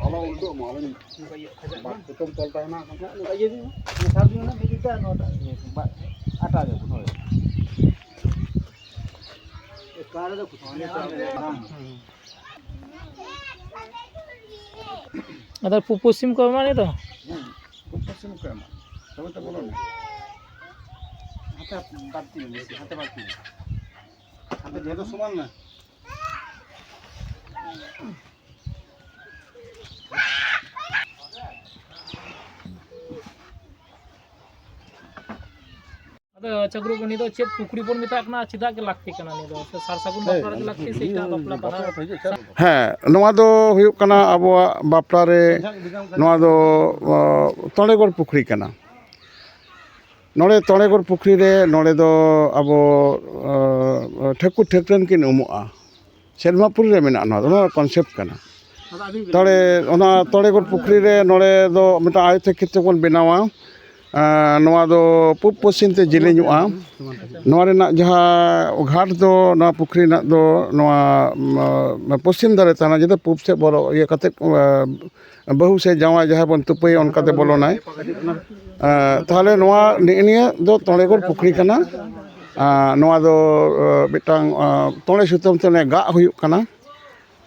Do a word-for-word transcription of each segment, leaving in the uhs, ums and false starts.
ᱟᱞᱚ ᱩᱞᱴᱟᱹᱜ ᱢᱟ, ᱟᱞᱚ ᱵᱟᱨ ᱠᱩᱴᱟᱹᱢ ᱛᱚᱞ ᱛᱟᱦᱮᱱᱟ᱾ ᱱᱚᱝᱠᱟ ᱤᱭᱟᱹ ᱫᱤᱱ, ᱥᱟᱵ ᱫᱤᱱ ᱚᱱᱟ ᱵᱷᱤᱛᱤᱨ ᱛᱮ ᱱᱚᱣᱟ ᱴᱟᱜ ᱤᱭᱟᱹ, ᱵᱟ-, ᱟᱴᱟ ᱨᱮ, ᱦᱳᱭ᱾ ᱮᱠᱟᱞ ᱨᱮ ᱠᱩᱴᱟᱹᱢ᱾ ᱟᱫᱚ ᱯᱩ-, ᱯᱚᱥᱪᱤᱢ ᱠᱚ ᱮᱢᱟᱱ ᱫᱚ? ᱦᱮᱸ, ᱯᱚᱥᱪᱤᱢ ᱠᱚ ᱮᱢᱟ᱾ ᱛᱚᱵᱮ ᱛᱚ ᱵᱚᱞᱚᱱᱟ᱾ ᱦᱟᱱᱛᱮ ᱵᱟᱹᱲᱛᱤ ᱢᱮ, ᱵᱮᱥᱤ, ᱦᱟᱱᱛᱮ ᱵᱟᱹᱲᱛᱤ ᱢᱮ᱾ ᱦᱟᱱᱛᱮ ᱡᱮᱦᱮᱛᱩ ᱥᱚᱢᱟᱱ ᱢᱮ᱾ ᱟᱫᱚ ᱟᱪᱪᱷᱟ ᱜᱩᱨᱩ, ᱱᱤᱭᱟᱹ ᱫᱚ ᱪᱮᱫ ᱯᱩᱠᱷᱨᱤ ᱵᱚᱱ ᱢᱮᱛᱟᱜ ᱠᱟᱱᱟ? ᱪᱮᱫᱟᱜ ᱜᱮ ᱞᱟᱹᱠᱛᱤ ᱠᱟᱱᱟ ᱱᱤᱭᱟᱹ ᱫᱚ? ᱥᱮ ᱥᱟᱨ ᱥᱟᱹᱜᱩᱱ ᱵᱟᱯᱞᱟ ᱨᱮᱜᱮ ᱞᱟᱹᱠᱛᱤ ᱥᱮ ᱮᱴᱟᱜ ᱵᱟᱯᱞᱟ ᱵᱟᱦᱟ? ᱦᱮᱸ, ᱱᱚᱣᱟ ᱫᱚ ᱦᱩᱭᱩᱜ ᱠᱟᱱᱟ ᱟᱵᱚᱣᱟᱜ ᱵᱟᱯᱞᱟ ᱨᱮ, ᱱᱚᱣᱟ ᱫᱚ, ᱚ, ᱛᱚᱬᱮᱜᱚᱲ ᱯᱩᱠᱷᱨᱤ ᱠᱟᱱᱟ᱾ ᱱᱚᱰᱮ ᱛᱚᱬᱮᱜᱚᱲ ᱯᱩᱠᱷᱨᱤ ᱨᱮ, ᱱᱚᱰᱮ ᱫᱚ ᱟᱵᱚ, ᱚ, ᱴᱷᱟᱹᱠᱩᱨ ᱴᱷᱟᱹᱠᱨᱟᱹᱱ ᱠᱤᱱ ᱩᱢᱩᱜᱼᱟ᱾ ᱥᱮᱨᱢᱟᱯᱩᱨᱤ ᱨᱮ ᱢᱮᱱᱟᱜᱼᱟ, ᱱᱚᱣᱟ ᱫᱚ, ᱱᱚᱣᱟ ᱠᱚᱱᱥᱮᱯᱴ ᱠᱟᱱᱟ᱾ ᱛᱟᱦᱚᱞᱮ ᱚᱱᱟ ᱛᱚᱬᱮᱜᱚᱲ ᱯᱩᱠᱷᱨᱤ ᱨᱮ ᱱᱚᱰᱮ ᱫᱚ ᱢᱤᱫᱴᱟᱝ ᱟᱭᱚᱛᱛᱮ ᱠᱷᱮᱛᱨᱚ ᱵᱚᱱ ᱵᱮᱱᱟᱣᱟ᱾ ᱟᱸ, ᱱᱚᱣᱟ ᱫᱚ ᱯᱩᱵ ᱯᱚᱪᱷᱤᱢ ᱛᱮ ᱡᱮᱞᱮᱧᱚᱜᱼᱟ᱾ ᱱᱚᱣᱟ ᱨᱮᱱᱟᱜ ᱡᱟᱦᱟᱸ ᱜᱷᱟᱴ ᱫᱚ, ᱱᱚᱣᱟ ᱯᱩᱠᱷᱨᱤ ᱨᱮᱱᱟᱜ ᱫᱚ ᱱᱚᱣᱟ, ᱩᱢ, ᱯᱚᱪᱷᱤᱢ ᱫᱷᱟᱨᱮ ᱛᱟᱦᱮᱱᱟ, ᱡᱟᱛᱮ ᱯᱩᱵ ᱥᱮᱫ ᱵᱚᱞᱚ ᱤᱭᱟᱹ ᱠᱟᱛᱮᱫ, ᱟᱸ, ᱵᱟᱹᱦᱩ ᱥᱮ ᱡᱟᱶᱟᱭ ᱡᱟᱦᱟᱸᱭ ᱵᱚᱱ ᱛᱩᱯᱟᱹᱭᱟ, ᱚᱱᱠᱟᱛᱮ ᱵᱚᱞᱚᱱᱟᱭ᱾ ᱟᱸ, ᱛᱟᱦᱚᱞᱮ ᱱᱚᱣᱟ ᱱᱮᱜᱼᱮ ᱱᱤᱭᱟᱹ ᱫᱚ ᱛᱚᱬᱮᱜᱚᱲ ᱯᱩᱠᱷᱨᱤ ᱠᱟᱱᱟ᱾ ᱟᱸ, ᱱᱚᱣᱟ ᱫᱚ, ᱟᱸ, ᱢᱤᱫᱴᱟᱝ, ᱟᱸ, ᱛᱚᱬᱮ ᱥᱩᱛᱟᱹᱢ ᱛᱮ ᱚᱱᱮ ᱜᱟᱜ ᱦᱩᱭᱩᱜ ᱠᱟᱱᱟ᱾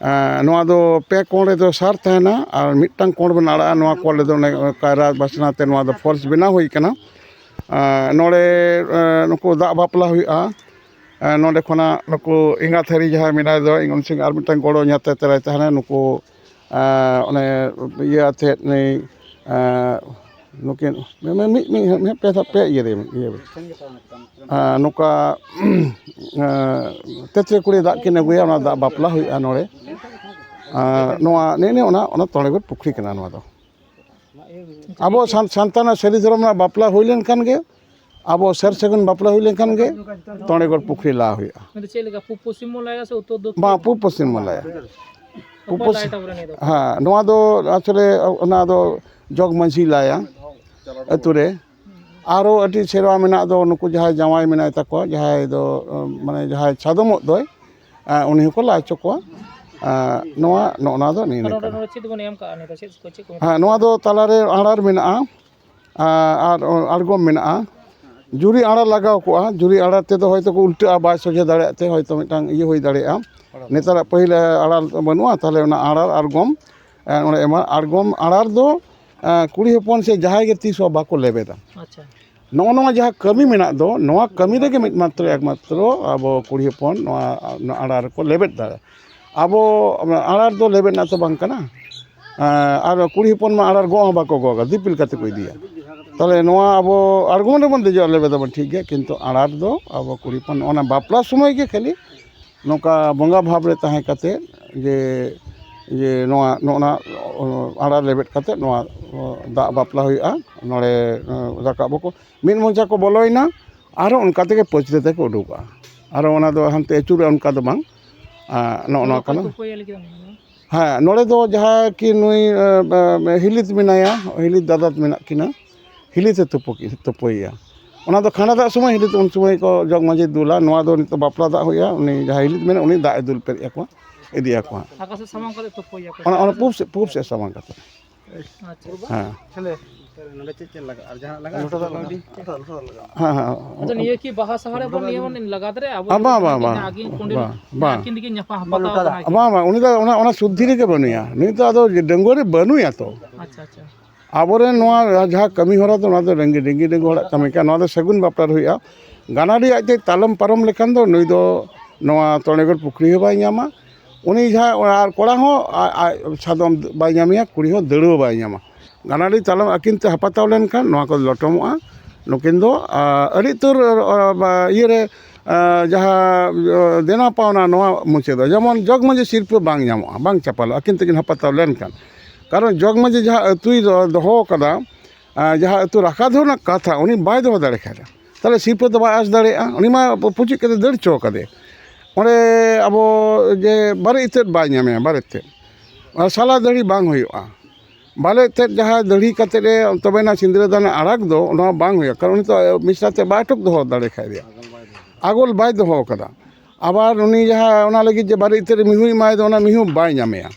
ᱮᱸ, ᱱᱚᱣᱟ ᱫᱚ ᱯᱮ ᱠᱚᱬ ᱨᱮᱫᱚ ᱥᱟᱨ ᱛᱟᱦᱮᱱᱟ ᱟᱨ ᱢᱤᱫᱴᱟᱝ ᱠᱚᱬ ᱵᱚᱱ ᱟᱲᱟᱜᱟ᱾ ᱱᱚᱣᱟ ᱠᱚᱬ ᱨᱮᱫᱚ ᱚᱱᱮ ᱠᱟᱭᱨᱟ ᱵᱟᱥᱱᱟ ᱛᱮ ᱱᱚᱣᱟ ᱫᱚ ᱯᱷᱚᱞᱥ ᱵᱮᱱᱟᱣ ᱦᱩᱭ ᱠᱟᱱᱟ᱾ ᱮᱸ, ᱱᱚᱰᱮ, ᱮᱸ, ᱱᱩᱠᱩ ᱫᱟᱜ ᱵᱟᱯᱞᱟ ᱦᱩᱭᱩᱜᱼᱟ᱾ ᱮᱸ, ᱱᱚᱰᱮ ᱠᱷᱚᱱᱟᱜ ᱱᱩᱠᱩ ᱮᱸᱜᱟᱛ ᱦᱟᱹᱨᱤ ᱡᱟᱦᱟᱸᱭ ᱢᱮᱱᱟᱭ ᱫᱚ, ᱩᱱᱤ ᱥᱚᱸᱜᱮ ᱟᱨ ᱢᱤᱫᱴᱟᱝ ᱜᱚᱲᱚ ᱧᱟᱛᱮ ᱛᱮᱨᱟᱭ ᱛᱟᱦᱮᱱᱟ᱾ ᱱᱩᱠᱩ, ᱮᱸ, ᱚᱱᱮ ᱤᱭᱟᱹ ᱟᱛᱮᱫ ᱱᱩᱭ, ᱮᱸ, ᱱᱩᱠᱤᱱ ᱢᱤ-, ᱢᱤ-, ᱢᱤᱫ, ᱢᱤᱫ, ᱢᱤᱫ, ᱯᱮ, ᱯᱮ ᱤᱭᱟᱹ ᱨᱮ, ᱤᱭᱟᱹ ᱨᱮ᱾ ᱟᱨ ᱱᱚᱝᱠᱟ, ᱟᱨ, ᱛᱮᱛᱨᱮ ᱠᱩᱲᱤ ᱫᱟᱜ ᱠᱤᱱ ᱟᱹᱜᱩᱭᱟ, ᱚᱱᱟ ᱫᱟᱜ ᱵᱟᱯᱞᱟ ᱦᱩᱭᱩᱜᱼᱟ ᱱᱚᱰᱮ᱾ ᱟᱨ ᱱᱚᱣᱟ, ᱱᱮᱜᱼᱮ ᱱᱤᱭᱟᱹ ᱚᱱᱟ, ᱚᱱᱟ ᱛᱚᱬᱮᱜᱚᱲ ᱯᱩᱠᱷᱨᱤ ᱠᱟᱱᱟ ᱱᱚᱣᱟ ᱫᱚ᱾ ᱟᱵᱚ ᱥᱟᱱ-, ᱥᱟᱱᱛᱟᱲ ᱥᱟᱹᱨᱤ ᱫᱷᱚᱨᱚᱢ ᱨᱮᱱᱟᱜ ᱵᱟᱯᱞᱟ ᱦᱩᱭ ᱞᱮᱱᱠᱷᱟᱱ ᱜᱮ, ᱟᱵᱚ ᱥᱟᱨ ᱥᱟᱹᱜᱩᱱ ᱵᱟᱯᱞᱟ ᱦᱩᱭ ᱞᱮᱱᱠᱷᱟᱱ ᱜᱮ ᱛᱚᱬᱮᱜᱚᱲ ᱯᱩᱠᱷᱨᱤ ᱞᱟ ᱦᱩᱭᱩᱜᱼᱟ᱾ ᱢᱮᱱᱫᱚ ᱪᱮᱫ ᱞᱮᱠᱟ, ᱯᱩᱵ ᱯᱚᱪᱷᱤᱢ ᱵᱚᱱ ᱞᱟᱭᱟ ᱥᱮ ᱩᱛᱛᱚᱨ ᱫᱚᱠᱠᱷᱤᱱ? ᱵᱟᱝ, ᱯᱩᱵ ᱯᱚᱪᱷᱤᱢ ᱵᱚᱱ ᱞᱟᱭᱟ᱾ ᱯᱩᱵ ᱚᱠᱚᱭ ᱯᱚᱪᱷᱤᱢ᱾ ᱞᱟᱭ ᱛᱟᱵᱚᱱᱟ ᱱᱤᱭᱟᱹ ᱫᱚ? ᱦᱮᱸ, ᱱᱚᱣᱟ ᱫᱚ ᱟᱥᱚᱞᱮ ᱚᱱᱟ ᱫᱚ ᱡᱚᱜᱽ ᱢᱟᱹᱡᱷᱤ ᱞᱟᱭᱟ ᱟᱹᱛᱩ ᱨᱮ᱾ ᱟᱨᱚ ᱟᱹᱰᱤ ᱥᱮᱨᱣᱟ ᱢᱮᱱᱟᱜ ᱫᱚ, ᱱᱩᱠᱩ ᱡᱟᱦᱟᱸᱭ ᱡᱟᱶᱟᱭ ᱢᱮᱱᱟᱭ ᱛᱟᱠᱚᱣᱟ, ᱡᱟᱦᱟᱸᱭ ᱫᱚ ᱢᱟᱱᱮ ᱡᱟᱦᱟᱸᱭ ᱥᱟᱫᱚᱢᱚᱜ ᱫᱚᱭ, ᱩᱱᱤ ᱦᱚᱸᱠᱚ ᱞᱟ ᱦᱚᱪᱚ ᱠᱚᱣᱟ᱾ ᱱᱚᱣᱟ ᱱᱚᱜᱼᱚ ᱱᱚᱣᱟ ᱫᱚ ᱱᱤᱭᱟᱹ ᱱᱚᱰᱮ ᱠᱟᱱᱟ᱾ ᱱᱚᱰᱮ ᱪᱮᱫ ᱵᱚᱱ ᱮᱢ ᱠᱟᱜᱼᱟ ᱱᱤᱭᱟᱹ ᱫᱚ? ᱪᱮᱫ ᱠᱚ, ᱪᱮᱫ ᱠᱚ ᱢᱮᱛᱟᱜᱼᱟ? ᱦᱮᱸ, ᱱᱚᱣᱟ ᱫᱚ ᱛᱟᱞᱟᱨᱮ ᱟᱲᱟᱨ ᱢᱮᱱᱟᱜᱼᱟ, ᱟᱨ ᱟᱬᱜᱚᱢ ᱢᱮᱱᱟᱜᱼᱟ᱾ ᱡᱩᱨᱤ ᱟᱲᱟᱨ ᱞᱟᱜᱟᱣ ᱠᱚᱜᱼᱟ᱾ ᱡᱩᱨᱤ ᱟᱲᱟᱨ ᱛᱮᱫᱚ ᱦᱚᱭᱛᱳ ᱠᱚ ᱩᱞᱴᱟᱹᱜᱼᱟ, ᱵᱟᱭ ᱥᱚᱡᱷᱮ ᱫᱟᱲᱮᱭᱟᱜ ᱛᱮ ᱦᱚᱭᱛᱳ ᱢᱤᱫᱴᱟᱝ ᱤᱭᱟᱹ ᱦᱩᱭ ᱫᱟᱲᱮᱭᱟᱜᱼᱟ᱾ ᱱᱮᱛᱟᱨᱟᱜ ᱯᱟᱹᱦᱤᱞ ᱟᱲᱟᱨ ᱵᱟᱹᱱᱩᱜᱼᱟ, ᱛᱟᱦᱚᱞᱮ ᱚᱱᱟ ᱟᱲᱟᱨ ᱟᱬᱜᱚᱢ, ᱮ, ᱚᱱᱟ ᱮᱢᱟ᱾ ᱟᱬᱜᱚᱢ ᱟᱲᱟᱨ ᱫᱚ, ᱮ, ᱠᱩᱲᱤ ᱦᱚᱯᱚᱱ ᱥᱮ ᱡᱟᱦᱟᱸᱭ ᱜᱮ ᱛᱤᱥ ᱦᱚᱸ ᱵᱟᱠᱚ ᱞᱮᱵᱮᱫᱟ᱾ ᱟᱪᱪᱷᱟ᱾ ᱱᱚᱜᱼᱚ ᱱᱚᱣᱟ ᱡᱟᱦᱟᱸ ᱠᱟᱹᱢᱤ ᱢᱮᱱᱟᱜ ᱫᱚ, ᱱᱚᱣᱟ ᱠᱟᱹᱢᱤ ᱨᱮᱜᱮ ᱢᱤᱫ ᱢᱟᱛᱨᱚ ᱮᱠᱢᱟᱛᱨᱚ ᱟᱵᱚ ᱠᱩᱲᱤ ᱦᱚᱯᱚᱱ ᱱᱚᱣᱟ, ᱱᱚᱣᱟ ᱟᱲᱟᱨ ᱨᱮᱠᱚ ᱞᱮᱵᱮᱫ ᱫᱟᱲᱮᱭᱟᱜᱼᱟ᱾ ᱟᱵᱚ ᱟᱲᱟᱨ ᱫᱚ ᱞᱮᱵᱮᱫ ᱨᱮᱱᱟᱜ ᱛᱚ ᱵᱟᱝ ᱠᱟᱱᱟ, ᱟᱨ ᱠᱩᱲᱤ ᱦᱚᱯᱚᱱ ᱢᱟ ᱟᱲᱟᱨ ᱜᱚᱜ ᱦᱚᱸ ᱵᱟᱠᱚ ᱜᱚᱜᱟ, ᱫᱤᱯᱤᱞ ᱠᱟᱛᱮ ᱠᱚ ᱤᱫᱤᱭᱟ᱾ ᱛᱟᱦᱚᱞᱮ ᱱᱚᱣᱟ ᱟᱵᱚ ᱟᱬᱜᱚᱢ ᱨᱮᱵᱚᱱ ᱫᱮᱡᱚᱜᱼᱟ, ᱞᱮᱵᱮᱫ ᱟᱵᱚᱱ ᱴᱷᱤᱠ ᱜᱮᱭᱟ, ᱠᱤᱱᱛᱩ ᱟᱲᱟᱨ ᱫᱚ ᱟᱵᱚ ᱠᱩᱲᱤ ᱦᱚᱯᱚᱱ ᱚᱱᱟ ᱵᱟᱯᱞᱟ ᱥᱚᱢᱚᱭ ᱜᱮ ᱠᱷᱟᱹᱞᱤ ᱱᱚᱝᱠᱟ ᱵᱚᱸᱜᱟ ᱵᱷᱟᱵᱽ ᱨᱮ ᱛᱟᱦᱮᱸ ᱠᱟᱛᱮ ᱡᱮ, ᱡᱮ ᱱᱚᱣᱟ, ᱱᱚᱜᱼᱚ ᱱᱟ ᱟᱲᱟᱨ ᱞᱮᱵᱮᱫ ᱠᱟᱛᱮ ᱱᱚᱣᱟ ᱫᱟᱜ ᱵᱟᱯᱞᱟ ᱦᱩᱭᱩᱜᱼᱟ, ᱱᱚᱰᱮ ᱨᱟᱠᱟᱵ ᱟᱠᱚ, ᱢᱤᱫ ᱢᱚᱪᱟ ᱠᱚ ᱵᱚᱞᱚᱭᱮᱱᱟ, ᱟᱨᱚ ᱚᱱᱠᱟ ᱛᱮᱜᱮ ᱯᱟᱹᱪᱷᱞᱟᱹ ᱛᱮᱠᱚ ᱩᱰᱩᱠᱚᱜᱼᱟ᱾ ᱟᱨᱚ ᱚᱱᱟ ᱫᱚ ᱦᱟᱱᱛᱮ ᱟᱹᱪᱩᱨᱚᱜᱼᱟ, ᱚᱱᱠᱟ ᱫᱚ ᱵᱟᱝ᱾ ᱟᱨ ᱱᱚᱜᱼᱚ ᱱᱚᱣᱟ ᱚᱠᱚᱭ ᱠᱟᱱᱟ᱾ ᱠᱚ ᱚᱠᱚᱭᱟ ᱞᱟᱹᱜᱤᱫ ᱚᱱᱟ ᱫᱚ? ᱦᱮᱸ, ᱱᱚᱰᱮ ᱫᱚ ᱡᱟᱦᱟᱸᱭ ᱠᱤ ᱱᱩᱭ, ᱮ, ᱮ, ᱦᱤᱞᱤᱛ ᱢᱮᱱᱟᱭᱟ, ᱦᱤᱞᱤᱛ ᱫᱟᱫᱟ ᱢᱮᱱᱟᱜ ᱠᱤᱱᱟ, ᱦᱤᱞᱤᱛ ᱮ ᱛᱩᱯᱩ ᱠᱤ-, ᱛᱩᱯᱩᱭᱮᱭᱟ᱾ ᱚᱱᱟ ᱫᱚ ᱠᱷᱟᱸᱰᱟ ᱫᱟᱜ ᱥᱚᱢᱚᱭ ᱦᱤᱞᱤᱛ, ᱩᱱ ᱥᱚᱢᱚᱭ ᱠᱚ ᱡᱚᱜᱽ ᱢᱟᱹᱡᱷᱤ ᱫᱩᱞᱟ᱾ ᱱᱚᱣᱟ ᱫᱚ ᱱᱤᱛᱚᱜ ᱵᱟᱯᱞᱟ ᱫᱟᱜ ᱦᱩᱭᱩᱜᱼᱟ, ᱩᱱᱤ ᱡᱟᱦᱟᱸᱭ ᱦᱤᱞᱤᱛ ᱢᱮᱱᱟᱜ, ᱩᱱᱤ ᱫᱟᱜ ᱮ ᱫᱩᱞ ᱯᱮᱨᱮᱡ ᱟᱠᱚᱣᱟ, ᱤᱫᱤᱭᱟᱠᱚᱣᱟ᱾ ᱟᱠᱟ ᱥᱮᱫ ᱥᱟᱢᱟᱝ ᱠᱟᱛᱮ ᱛᱩᱯᱩᱭᱮᱭᱟ ᱠᱚ? ᱚᱱᱟ, ᱚᱱᱟ ᱯᱩᱵ ᱥᱮᱫ, ᱯᱩᱵ ᱥᱮᱫ ᱥᱟᱢᱟᱝ ᱠᱟᱛᱮ᱾ ᱟᱪᱪᱷᱟ᱾ ᱦᱮᱸ᱾ ᱱᱚᱰᱮ ᱪᱮᱫ ᱪᱮᱫ ᱞᱟᱜᱟᱜᱼᱟ? ᱟᱨ ᱡᱟᱦᱟᱱᱟᱜ ᱞᱟᱜᱟᱜᱼᱟ? ᱞᱚᱴᱟ ᱫᱟᱜ ᱞᱟᱜᱟᱜᱼᱟ᱾ ᱦᱮᱸ, ᱦᱮᱸ᱾ ᱟᱫᱚ ᱱᱤᱭᱟᱹ ᱠᱤ ᱵᱟᱦᱟ ᱥᱟᱦᱟ ᱨᱮ ᱵᱚᱱ ᱱᱤᱭᱟᱹ ᱵᱚᱱ ᱞᱟᱜᱟᱣ ᱫᱟᱲᱮᱭᱟᱜᱼᱟ? ᱟᱵᱚ ᱵᱟᱝ, ᱵᱟᱝ, ᱡᱟᱦᱟᱸ ᱵᱟᱝ, ᱟᱹᱠᱤᱱ ᱠᱚᱸᱰᱮᱞ, ᱵᱟᱝ, ᱵᱟᱝ᱾ ᱟᱹᱠᱤᱱ ᱛᱮᱠᱤᱱ ᱧᱟᱯᱟᱢ ᱦᱟᱯᱟᱴᱟᱣ ᱠᱟᱱᱟ ᱠᱤᱱ᱾ ᱵᱟᱝ, ᱵᱟᱝ, ᱩᱱᱤ ᱫᱚ ᱚᱱᱟ, ᱚᱱᱟ ᱥᱩᱫᱽᱫᱷᱤ ᱨᱮᱜᱮ ᱵᱟᱹᱱᱩᱭᱟ᱾ ᱱᱩᱭ ᱫᱚ ᱟᱫᱚ ᱰᱟᱺᱜᱩᱣᱟᱹ ᱨᱮ ᱵᱟᱹᱱᱩᱭᱟ ᱛᱚ᱾ ᱟᱪᱪᱷᱟ, ᱟᱪᱪᱷᱟ᱾ ᱟᱵᱚᱨᱮᱱ ᱱᱚᱣᱟ ᱡᱟᱦᱟᱸ ᱠᱟᱹᱢᱤ ᱦᱚᱨᱟ ᱫᱚ, ᱱᱚᱣᱟ ᱫᱚ ᱰᱟᱺᱜᱤ, ᱰᱟᱺᱜᱤ, ᱰᱟᱺᱜᱤ ᱦᱚᱲᱟᱜ ᱠᱟᱹᱢᱤ ᱠᱟᱱᱟ᱾ ᱱᱚᱣᱟ ᱫᱚ ᱥᱟᱹᱜᱩᱱ ᱵᱟᱯᱞᱟ ᱨᱮ ᱦᱩᱭᱩᱜᱼᱟ᱾ ᱜᱟᱱᱟᱰᱤ ᱟᱡ ᱛᱮ ᱛᱟᱞᱚᱢ ᱯᱟᱨᱚᱢ ᱞᱮᱠᱷᱟᱱ ᱫᱚ ᱱᱩᱭ ᱫᱚ ᱱᱚᱣᱟ ᱛᱚᱬᱮᱜᱚᱲ ᱯᱩᱠᱷᱨᱤ ᱦᱚᱸ ᱵᱟᱭ ᱧᱟᱢᱟ᱾ ᱩᱱᱤ ᱡᱟᱦᱟᱸ ᱟᱨ ᱠᱚᱲᱟ ᱦᱚᱸ ᱟᱡ, ᱟᱡ ᱥᱟᱫᱚᱢ ᱵᱟᱭ ᱧᱟᱢᱮᱭᱟ, ᱠᱩᱲᱤ ᱦᱚᱸ ᱫᱟᱹᱲᱣᱟᱹ ᱵᱟᱭ ᱧᱟᱢᱟ᱾ ᱜᱟᱱᱟᱰᱤ ᱛᱟᱞᱚᱢ ᱟᱹᱠᱤᱱ ᱛᱮ ᱦᱟᱯᱟᱛᱟᱣ ᱞᱮᱱᱠᱷᱟᱱ ᱱᱚᱣᱟ ᱠᱚ ᱞᱚᱴᱚᱢᱚᱜᱼᱟ᱾ ᱱᱩᱠᱤᱱ ᱫᱚ, ᱟ, ᱟᱹᱰᱤ ᱩᱛᱟᱹᱨ, ᱟ, ᱵᱟ, ᱤᱭᱟᱹᱨᱮ, ᱟ, ᱡᱟᱦᱟᱸ, ᱟ, ᱫᱮᱱᱟ ᱯᱟᱣᱱᱟ ᱱᱚᱣᱟ ᱢᱩᱪᱟᱹᱫᱚᱜᱼᱟ᱾ ᱡᱮᱢᱚᱱ ᱡᱚᱜᱽ ᱢᱟᱹᱡᱷᱤ ᱥᱤᱨᱯᱟᱹ ᱵᱟᱝ ᱧᱟᱢᱚᱜᱼᱟ, ᱵᱟᱝ ᱪᱟᱯᱟᱞᱚᱜᱼᱟ, ᱟᱹᱠᱤᱱ ᱛᱮᱠᱤᱱ ᱦᱟᱯᱟᱛᱟᱣ ᱞᱮᱱᱠᱷᱟᱱ᱾ ᱠᱟᱨᱚᱱ ᱡᱚᱜᱽ ᱢᱟᱹᱡᱷᱤ ᱡᱟᱦᱟᱸ ᱟᱹᱛᱩᱭ ᱫᱚ-, ᱫᱚᱦᱚ ᱠᱟᱫᱟ, ᱟ, ᱡᱟᱦᱟᱸ ᱟᱹᱛᱩ ᱨᱟᱠᱷᱟ ᱫᱚᱦᱚ ᱨᱮᱱᱟᱜ ᱠᱟᱛᱷᱟ, ᱩᱱᱤ ᱵᱟᱭ ᱫᱚᱦᱚ ᱫᱟᱲᱮ ᱠᱷᱟᱱ, ᱛᱟᱦᱚᱞᱮ ᱥᱤᱨᱯᱟᱹ ᱫᱚ ᱵᱟᱭ ᱟᱸᱥ ᱫᱟᱲᱮᱭᱟᱜᱼᱟ᱾ ᱩᱱᱤ ᱢᱟ ᱯᱩᱪᱩᱡ ᱠᱟᱛᱮ ᱫᱟᱹᱲ ᱦᱚᱪᱚ ᱠᱟᱫᱮ᱾ ᱚᱸᱰᱮ ᱟᱵᱚ ᱡᱮ ᱵᱟᱨᱮ ᱤᱛᱟᱹᱫ ᱵᱟᱭ ᱧᱟᱢᱮᱭᱟ, ᱵᱟᱨᱮ ᱤᱛᱟᱹᱫ᱾ ᱟᱨ ᱥᱟᱞᱟ ᱫᱟᱹᱲᱦᱤ ᱵᱟᱝ ᱦᱩᱭᱩᱜᱼᱟ᱾ ᱵᱟᱞᱮ ᱛᱮᱫ ᱡᱟᱦᱟᱸ ᱫᱟᱹᱲᱦᱤ ᱠᱟᱛᱮᱫ ᱮ ᱛᱚᱵᱮᱱᱟ ᱥᱤᱸᱫᱽᱨᱟᱹ ᱫᱟᱱ ᱟᱲᱟᱜ ᱫᱚ, ᱚᱱᱟ ᱵᱟᱝ ᱦᱩᱭᱩᱜᱼᱟ, ᱠᱟᱨᱚᱱ ᱩᱱᱤ ᱛᱚ ᱢᱤᱥᱨᱟ ᱛᱮ ᱵᱟᱭ ᱟᱴᱚᱠ ᱫᱚᱦᱚ ᱫᱟᱲᱮ ᱠᱷᱟᱡ ᱫᱚ, ᱟᱜᱚᱞ ᱵᱟᱭ ᱫᱚᱦᱚ ᱠᱟᱫᱟ᱾ ᱟᱵᱟᱨ ᱩᱱᱤ ᱡᱟᱦᱟᱸ ᱚᱱᱟ ᱞᱟᱹᱜᱤᱫ ᱡᱮ ᱵᱟᱨᱮ ᱤᱛᱟᱹ ᱨᱮ ᱢᱤᱦᱩᱭ ᱮᱢᱟᱭ ᱫᱚ, ᱚᱱᱟ ᱢᱤᱦᱩ ᱵᱟᱭ ᱧᱟᱢᱮᱭᱟ᱾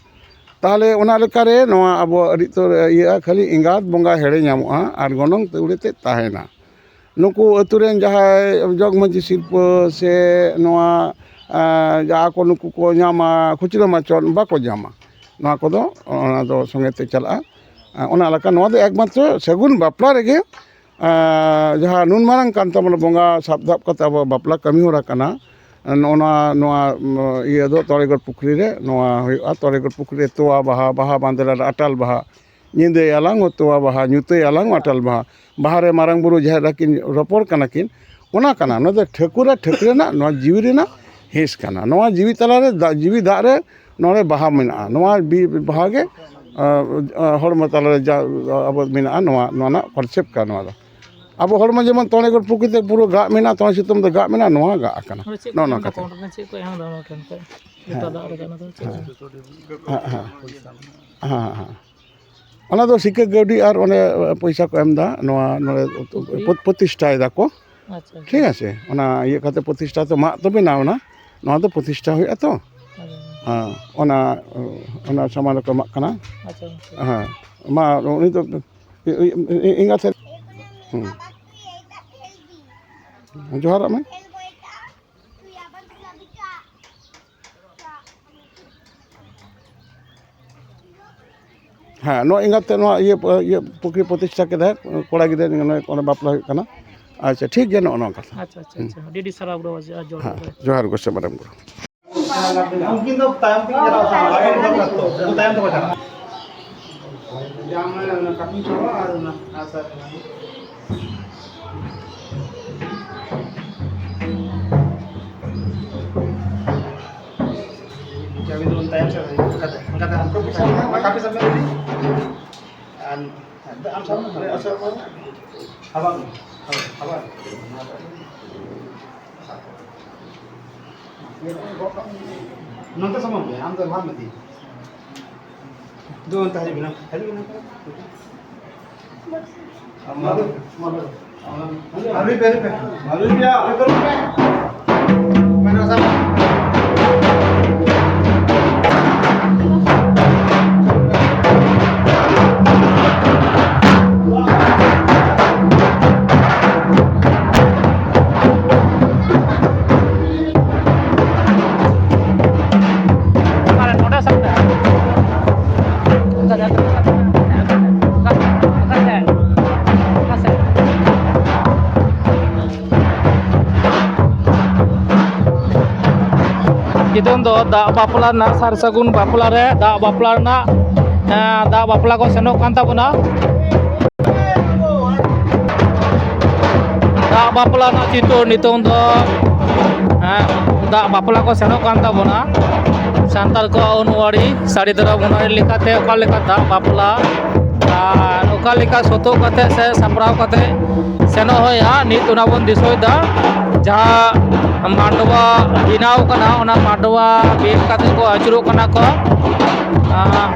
ᱛᱟᱦᱚᱞᱮ ᱚᱱᱟ ᱞᱮᱠᱟᱨᱮ ᱱᱚᱣᱟ ᱟᱵᱚ ᱟᱹᱰᱤ ᱩᱛᱟᱹᱨ ᱤᱭᱟᱹᱜᱼᱟ, ᱠᱷᱟᱹᱞᱤ ᱮᱸᱜᱟᱛ ᱵᱚᱸᱜᱟ ᱦᱮᱲᱮ ᱧᱟᱢᱚᱜᱼᱟ ᱟᱨ ᱜᱚᱱᱚᱝ ᱛᱟᱹᱣᱲᱤ ᱛᱮ ᱛᱟᱦᱮᱱᱟ᱾ ᱱᱩᱠᱩ ᱟᱹᱛᱩ ᱨᱮᱱ ᱡᱟᱦᱟᱸᱭ ᱡᱚᱜᱽ ᱢᱟᱹᱡᱷᱤ ᱥᱤᱨᱯᱟᱹ ᱥᱮ ᱱᱚᱣᱟ, ᱮᱸ, ᱡᱟᱦᱟᱸ ᱠᱚ ᱱᱩᱠᱩ ᱠᱚ ᱧᱟᱢᱟ, ᱠᱷᱩᱪᱨᱟᱹ ᱢᱟᱪᱚᱱ ᱵᱟᱠᱚ ᱧᱟᱢᱟ᱾ ᱱᱚᱣᱟ ᱠᱚᱫᱚ ᱚᱱᱟ ᱫᱚ ᱥᱚᱸᱜᱮ ᱛᱮ ᱪᱟᱞᱟᱜᱼᱟ᱾ ᱮᱸ, ᱚᱱᱟ ᱞᱮᱠᱟ ᱱᱚᱣᱟ ᱫᱚ ᱮᱠᱢᱟᱛᱨᱚ ᱥᱟᱹᱜᱩᱱ ᱵᱟᱯᱞᱟ ᱨᱮᱜᱮ, ᱮᱸ, ᱡᱟᱦᱟᱸ ᱱᱩᱱ ᱢᱟᱨᱟᱝ ᱠᱟᱱ ᱛᱟᱵᱚᱱᱟ ᱵᱚᱸᱜᱟ ᱥᱟᱵ ᱫᱟᱵ ᱠᱟᱛᱮ ᱟᱵᱚᱣᱟᱜ ᱵᱟᱯᱞᱟ ᱠᱟᱹᱢᱤ ᱦᱚᱨᱟ ᱠᱟᱱᱟ᱾ ᱱᱚᱜᱼᱚ ᱱᱚᱣᱟ, ᱱᱚᱣᱟ, ᱩᱢ, ᱤᱭᱟᱹ ᱫᱚ ᱛᱚᱲᱮᱜᱚᱲ ᱯᱩᱠᱷᱨᱤ ᱨᱮ ᱱᱚᱣᱟ ᱦᱩᱭᱩᱜᱼᱟ᱾ ᱛᱚᱲᱮᱜᱚᱲ ᱯᱩᱠᱷᱨᱤ ᱨᱮ ᱛᱚᱣᱟ ᱵᱟᱦᱟ, ᱵᱟᱦᱟ ᱵᱟᱸᱫᱮ ᱞᱟᱜᱟᱜᱼᱟ, ᱟᱴᱟᱞ ᱵᱟᱦᱟ, ᱧᱤᱫᱟᱹᱭᱟᱞᱟᱝ ᱛᱚᱣᱟ ᱵᱟᱦᱟ, ᱧᱩᱛᱟᱹᱭᱟᱞᱟᱝ ᱟᱴᱟᱞ ᱵᱟᱦᱟ᱾ ᱵᱟᱦᱟ ᱨᱮ ᱢᱟᱨᱟᱝ ᱵᱩᱨᱩ ᱡᱟᱦᱮᱨ ᱟᱹᱠᱤᱱ ᱨᱚᱯᱚᱲ ᱠᱟᱱᱟ ᱠᱤᱱ, ᱚᱱᱟ ᱠᱟᱱᱟ᱾ ᱱᱚᱣᱟ ᱫᱚ ᱴᱷᱟᱹᱠᱩᱨ ᱟᱨ ᱴᱷᱟᱹᱠᱨᱟᱹ ᱨᱮᱱᱟᱜ ᱱᱚᱣᱟ ᱡᱤᱣᱤ ᱨᱮᱱᱟᱜ ᱦᱤᱸᱥ ᱠᱟᱱᱟ᱾ ᱱᱚᱣᱟ ᱡᱤᱣᱤ ᱛᱟᱞᱟᱨᱮ ᱫᱟᱜ, ᱡᱤᱣᱤ ᱫᱟᱜ ᱨᱮ ᱱᱚᱰᱮ ᱵᱟᱦᱟ ᱢᱮᱱᱟᱜᱼᱟ᱾ ᱱᱚᱣᱟ ᱵᱤ-, ᱵᱟᱦᱟ ᱜᱮ, ᱟ, ᱟ, ᱦᱚᱲᱢᱚ ᱛᱟᱞᱟᱨᱮ ᱡᱟ ᱟᱵᱚ ᱢᱮᱱᱟᱜᱼᱟ, ᱱᱚᱣᱟ, ᱱᱚᱣᱟ ᱨᱮᱱᱟᱜ ᱠᱚᱱᱥᱮᱯᱴ ᱠᱟᱱᱟ ᱱᱚᱣᱟ ᱫᱚ᱾ ᱟᱵᱚ ᱦᱚᱲᱢᱚ ᱡᱮᱢᱚᱱ ᱛᱚᱲᱮ ᱜᱚᱲ ᱯᱩᱠᱷᱨᱤ ᱛᱮ ᱯᱩᱨᱟᱹ ᱜᱟᱜ ᱢᱮᱱᱟᱜᱼᱟ, ᱛᱚᱲᱮ ᱥᱤᱛᱩᱝ ᱛᱮ ᱜᱟᱜ ᱢᱮᱱᱟᱜᱼᱟ, ᱱᱚᱣᱟ ᱜᱟᱜ ᱟᱠᱟᱱᱟ᱾ ᱱᱚᱰᱮ ᱪᱮᱫ ᱠᱚ ᱱᱚᱜᱼᱚ ᱮᱢ ᱱᱚᱣᱟ ᱫᱟ ᱠᱟᱛᱷᱟ᱾ ᱠᱚ? ᱚᱸᱰᱮ ᱪᱮᱫ ᱠᱚ ᱮᱢ ᱫᱟ ᱚᱱᱟ ᱴᱷᱮᱱ ᱠᱷᱚᱱ? ᱦᱮᱸ᱾ ᱡᱚᱛᱚ ᱫᱟᱜ ᱨᱮ ᱚᱱᱟ ᱫᱚ ᱪᱮᱫ ᱦᱮᱸ᱾ ᱦᱮᱸ, ᱦᱮᱸ᱾ ᱦᱮᱸ, ᱦᱮᱸ᱾ ᱚᱱᱟ ᱫᱚ ᱥᱤᱠᱟᱹ ᱜᱟᱹᱰᱤ ᱟᱨ ᱚᱸᱰᱮ ᱯᱚᱭᱥᱟ ᱠᱚ ᱮᱢ ᱫᱟ, ᱱᱚᱣᱟ ᱱᱚᱰᱮ ᱯᱩᱠᱷᱨᱤ? ᱯᱨᱚ-, ᱯᱨᱚᱛᱤᱥᱴᱷᱟᱭ ᱫᱟᱠᱚ᱾ ᱟᱪᱪᱷᱟ, ᱟᱪᱪᱷᱟ᱾ ᱴᱷᱤᱠ ᱟᱪᱷᱮ? ᱚᱱᱟ ᱤᱭᱟᱹ ᱠᱟᱛᱮ ᱯᱨᱚᱛᱤᱥᱴᱷᱟ ᱛᱚ ᱢᱟᱜ ᱛᱚ ᱵᱮᱱᱟᱣ ᱮᱱᱟ, ᱱᱚᱣᱟ ᱫᱚ ᱯᱨᱚᱛᱤᱥᱴᱷᱟ ᱦᱩᱭᱩᱜᱼᱟ ᱛᱚ᱾ ᱟᱪᱪᱷᱟ᱾ ᱦᱮᱸ, ᱚᱱᱟ, ᱚᱱᱟ ᱥᱟᱢᱟᱱ ᱨᱮᱠᱚ ᱮᱢᱟᱜ ᱠᱟᱱᱟ᱾ ᱟᱪᱪᱷᱟ, ᱟᱪᱪᱷᱟ᱾ ᱦᱮᱸ, ᱢᱟ ᱩᱱᱤ ᱫᱚ ᱤ-, ᱤ-, ᱤ-, ᱮᱸᱜᱟᱛ ᱥᱮᱫ᱾ ᱦᱩᱸ᱾ ᱡᱚᱦᱟᱨᱟᱜ ᱢᱮ᱾ ᱦᱮᱸ, ᱱᱚᱣᱟ ᱮᱸᱜᱟᱛ ᱛᱮ ᱱᱚᱣᱟ ᱤᱭᱟᱹ, ᱤᱭᱟᱹ ᱯᱩᱠᱷᱨᱤ ᱯᱨᱚᱛᱤᱥᱴᱷᱟ ᱠᱮᱫᱟᱭ, ᱠᱚᱲᱟ ᱜᱤᱫᱽᱨᱟᱹ ᱱᱚᱜᱼᱚᱭ ᱚᱸᱰᱮ ᱵᱟᱯᱞᱟ ᱦᱩᱭᱩᱜ ᱠᱟᱱᱟ᱾ ᱟᱪᱪᱷᱟ, ᱴᱷᱤᱠ ᱜᱮᱭᱟ, ᱱᱚᱜᱼᱚ ᱱᱚᱣᱟ ᱠᱟᱛᱷᱟ᱾ ᱟᱪᱪᱷᱟ, ᱟᱪᱪᱷᱟ, ᱦᱩᱸ᱾ ᱟᱪᱪᱷᱟ, ᱟᱹᱰᱤ ᱟᱹᱰᱤ ᱥᱟᱨᱦᱟᱣ ᱜᱚᱲᱚ ᱟᱨ ᱡᱚᱦᱟᱨ ᱦᱮᱸ, ᱜᱚᱲᱚ᱾ ᱡᱚᱦᱟᱨ ᱜᱚᱸᱥᱟᱭ ᱢᱟᱨᱟᱝ ᱵᱩᱨᱩ᱾ ᱩᱱᱠᱤᱱ ᱫᱚ ᱛᱟᱭᱚᱢ ᱛᱮᱠᱤᱱ ᱪᱟᱞᱟᱜᱼᱟ, ᱩᱱᱠᱩ ᱛᱟᱭᱚᱢ ᱛᱮᱠᱚ ᱪᱟᱞᱟᱜᱼᱟ᱾ ᱡᱟᱦᱟᱸ ᱚᱱᱟ ᱠᱟᱹᱯᱤ ᱪᱟᱵᱟ ᱟᱨ ᱚᱱᱟ ᱟᱥᱟ᱾ ᱪᱟᱵᱤ ᱫᱚ ᱛᱟᱭᱚᱢ ᱥᱮᱫ ᱨᱮ, ᱚᱱᱠᱟᱛᱮ, ᱚᱱᱠᱟᱛᱮ, ᱚᱱᱠᱟᱛᱮ ᱠᱟᱹᱯᱤ ᱥᱟᱵ ᱢᱮ᱾ ᱟᱨ ᱟᱢ ᱥᱟᱵ ᱢᱮ, ᱟᱢ ᱥᱟᱵ ᱢᱮ᱾ ᱦᱟᱵᱟ ᱢᱮ᱾ ᱦᱳᱭ, ᱦᱟᱵᱟ ᱢᱮ᱾ ᱱᱚᱛᱮ ᱥᱟᱢᱟᱝ ᱢᱮ, ᱟᱢ ᱫᱚ ᱵᱟᱢ ᱤᱫᱤ᱾ ᱫᱩ ᱚᱱᱛᱮ ᱦᱤᱡᱩᱜ ᱵᱮᱱ, ᱦᱤᱡᱩᱜ ᱵᱮᱱ᱾ ᱢᱟ ᱞᱟᱹᱭ ᱯᱮ, ᱞᱟᱹᱭ ᱯᱮ᱾ ᱢᱟ ᱞᱟᱹᱭ ᱯᱮ᱾ ᱱᱤᱛᱚᱝ ᱫᱚ ᱫᱟᱜ ᱵᱟᱯᱞᱟ ᱨᱮᱱᱟᱜ, ᱥᱟᱨ ᱥᱟᱹᱜᱩᱱ ᱵᱟᱯᱞᱟ ᱨᱮ ᱫᱟᱜ ᱵᱟᱯᱞᱟ ᱨᱮᱱᱟᱜ, ᱮᱸ, ᱫᱟᱜ ᱵᱟᱯᱞᱟ ᱠᱚ ᱥᱮᱱᱚᱜ ᱠᱟᱱ ᱛᱟᱵᱚᱱᱟ᱾ ᱫᱟᱜ ᱵᱟᱯᱞᱟ ᱨᱮᱱᱟᱜ ᱪᱤᱛᱟᱹᱨ ᱱᱤᱛᱚᱝ ᱫᱚ, ᱮᱸ, ᱫᱟᱜ ᱵᱟᱯᱞᱟ ᱠᱚ ᱥᱮᱱᱚᱜ ᱠᱟᱱ ᱛᱟᱵᱚᱱᱟ᱾ ᱥᱟᱱᱛᱟᱲ ᱠᱚᱣᱟᱜ ᱟᱹᱱᱩᱣᱟᱹᱨᱤ ᱥᱟᱹᱨᱤ ᱫᱷᱚᱨᱚᱢ ᱟᱹᱱᱩᱣᱟᱹᱨᱤ ᱞᱮᱠᱟᱛᱮ ᱚᱠᱟ ᱞᱮᱠᱟ ᱫᱟᱜ ᱵᱟᱯᱞᱟ ᱟᱨ ᱚᱠᱟ ᱞᱮᱠᱟ ᱥᱚᱛᱚᱜ ᱠᱟᱛᱮ ᱥᱮ ᱥᱟᱯᱲᱟᱣ ᱠᱟᱛᱮ ᱥᱮᱱᱚᱜ ᱦᱩᱭᱩᱜᱼᱟ, ᱱᱤᱛ ᱚᱱᱟ ᱵᱚᱱ ᱫᱤᱥᱟᱹᱭᱮᱫᱟ᱾ ᱡᱟᱦᱟᱸ ᱢᱟᱰᱣᱟ ᱵᱮᱱᱟᱣ ᱠᱟᱱᱟ, ᱚᱱᱟ ᱢᱟᱰᱣᱟ ᱵᱮᱫ ᱠᱟᱛᱮ ᱠᱚ ᱟᱹᱪᱩᱨᱚᱜ ᱠᱟᱱᱟ ᱠᱚ᱾ ᱟᱸ,